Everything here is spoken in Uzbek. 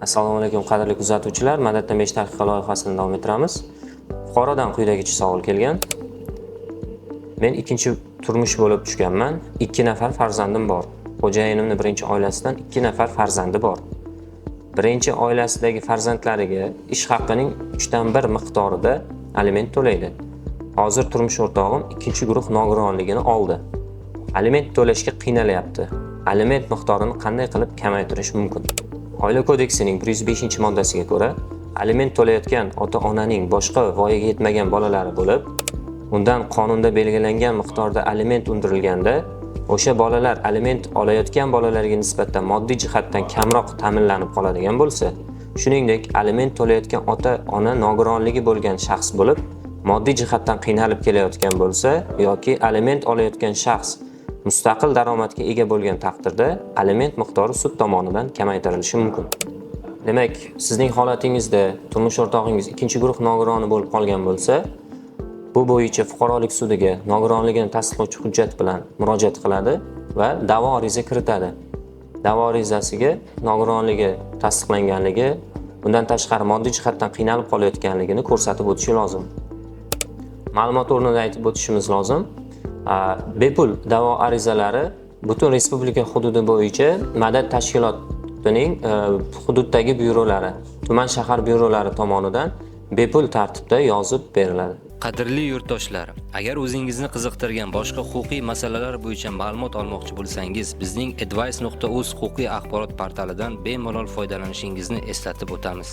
Assalomu alaykum, qadrli kuzatuvchilar. Madaddan 5 daqiqa loyihasini davom ettiramiz. Fuqarodan quyidagicha savol kelgan. Men ikkinchi turmush bo'lib tushganman. 2 nafar farzandim bor. Xo'jayinimni birinchi oilasidan 2 nafar farzandi bor. Birinchi oilasidagi farzandlariga ish haqining 1/3 miqdorida aliment to'laydi. Hozir turmush o'rtog'im ikkinchi guruh nogironligini oldi. Aliment to'lashga qiynalyapti. Aliment miqdorini qanday qilib kamaytirish mumkin? Oila kodeksining 105-moddasiga ko'ra, aliment to'layotgan ota-onaning boshqa voyaga yetmagan bolalari bo'lib, undan qonunda belgilangan miqdorda aliment undirilganda, o'sha bolalar aliment olayotgan bolalarga nisbatan moddiy jihatdan kamroq ta'minlanib qoladigan bo'lsa, shuningdek, aliment to'layotgan ota-ona nogironligi bo'lgan shaxs bo'lib, moddiy jihatdan qiynalib kelayotgan bo'lsa yoki aliment olayotgan shaxs mustaqil daromadga ega bo'lgan taqdirda aliment miqdori sud tomonidan kamaytirilishi mumkin. Demak, sizning holatingizda turmush o'rtog'ingiz ikkinchi guruh nogironi bo'lib qolgan bo'lsa, bu bo'yicha fuqarolik sudiga nogironligini tasdiqlovchi hujjat bilan murojaat qiladi va da'vo ariza kiritadi. Da'vo arizasiga nogironligi tasdiqlanganligi, bundan tashqari moddiy jihatdan qiynalib qolayotganligini ko'rsatib o'tishi lozim. Ma'lumot o'rnida aytib o'tishimiz lozim. Bepul da'vo arizalari butun respublika hududi bo'yicha Madad tashkilotining hududdagi byurolari, tuman shahar byurolari tomonidan bepul tartibda yozib beriladi. Qadrli yurtdoshlar, agar o'zingizni qiziqtirgan boshqa huquqiy masalalar bo'yicha ma'lumot olmoqchi bo'lsangiz, bizning advice.uz huquqiy axborot portalidan bemalol foydalanishingizni eslatib o'tamiz.